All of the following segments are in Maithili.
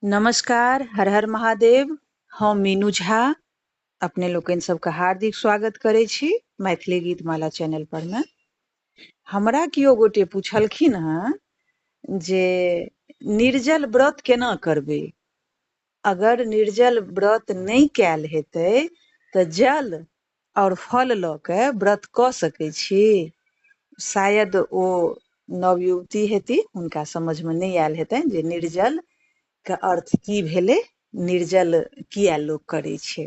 नमस्कार, हर हर महादेव। हम मीनू झा अपने लोकनि सबके हार्दिक स्वागत करै छी मैथिली गीतमाला चैनल पर मे। हमरा केओ गोटे पुछलखिन हँ जे निर्जल व्रत केना करबै। अगर निर्जल व्रत नहि कयल हेतै तऽ जल आओर फल लऽ के व्रत कऽ सकै छी? शायद ओ नवयुवती हेती, हुनका समझमे नहि आयल हेतनि जे निर्जल के अर्थ की भेलै, निर्जल किया लोक करै छै।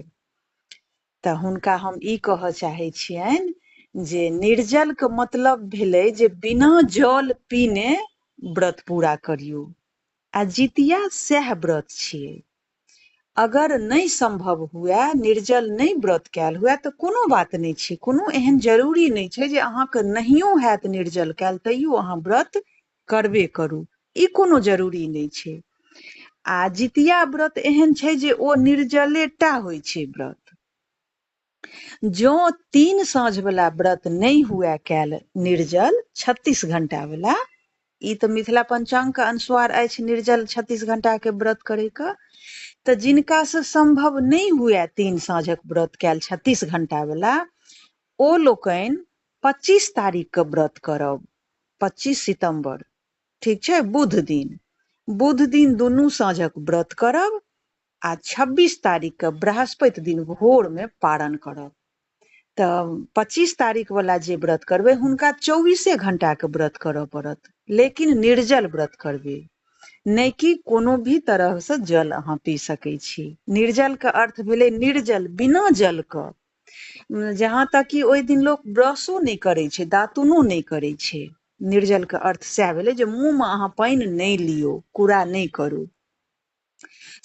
तऽ हुनका हम ई कहऽ चाहै छियनि जे निर्जलके मतलब भेलै जे बिना जल पीने व्रत पूरा करियौ, आ जितिया सएह व्रत छियै। अगर नहि सम्भव हुए, निर्जल नहि व्रत कयल हुए, तऽ कोनो बात नहि छै, कोनो एहन जरूरी नहि छै जे अहाँके नहियो हैत निर्जल कयल तैयो अहाँ व्रत करबे करू, ई कोनो जरूरी नहि छै। आ जितिया व्रत एहन छै जे ओ निर्जलेटा होइ छै व्रत। जँ 3 साँझ वाला व्रत नहि हुए कयल निर्जल 36 घंटा वाला, ई तऽ मिथिला पंचांग के अनुसार अछि निर्जल 36 घंटा के व्रत करे के, तऽ जिनका से सम्भव नहि हुए 3 साँझक व्रत कयल 36 घंटा वाला, ओ लोकनि 25 तारीख के व्रत करब, 25 सितम्बर, ठीक छै, बुध दिन। बुध दिन दुनू साँझक व्रत करब आ 26 तारीख के बृहस्पति दिन भोर में पारण करब। तऽ 25 तारीख वाला जे व्रत करबै हुनका 24 घंटा के व्रत करऽ पड़त, लेकिन निर्जल व्रत करबै, नहि कि कोनो भी तरह से जल अहाँ पी सकै छी। निर्जल के अर्थ भेलै निर्जल, बिना जल के। जहाँ तक कि ओहि दिन लोक ब्रशो नहि करै छै, दातुनो नहि करै छै। निर्जल के अर्थ सएह भेलै जे मुँह मे अहाँ पानि नहि लियौ, कुरा नहि करू।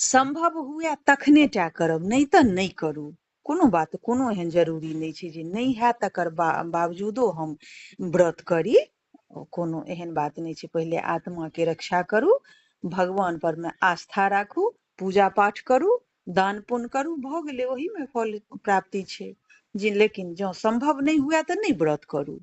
सम्भव हुए तखने टा करब, नहि तऽ नहि करू। कोनो बात, कोनो एहन जरूरी नहि छै जे नहि हैत तकर बावजूदो हम व्रत करी, कोनो एहन बात नहि छै। पहिले आत्मा के रक्षा करू, भगवान पर मे आस्था राखू, पूजा पाठ करू, दान पुण्य करू, भऽ गेलै, ओहिमे फल प्राप्ति छै जे। लेकिन जँ सम्भव नहि हुए तऽ नहि व्रत करू।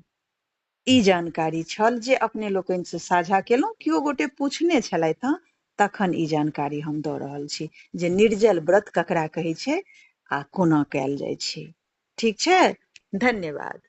ई जानकारी छल जे अपने लोकनि से साझा केलहुँ। केओ गोटे पूछने छलथि हँ, तखन ई जानकारी हम दऽ रहल छी जे निर्जल व्रत ककरा कहै छै आ कोना कयल जाइ छै। ठीक छै, धन्यवाद।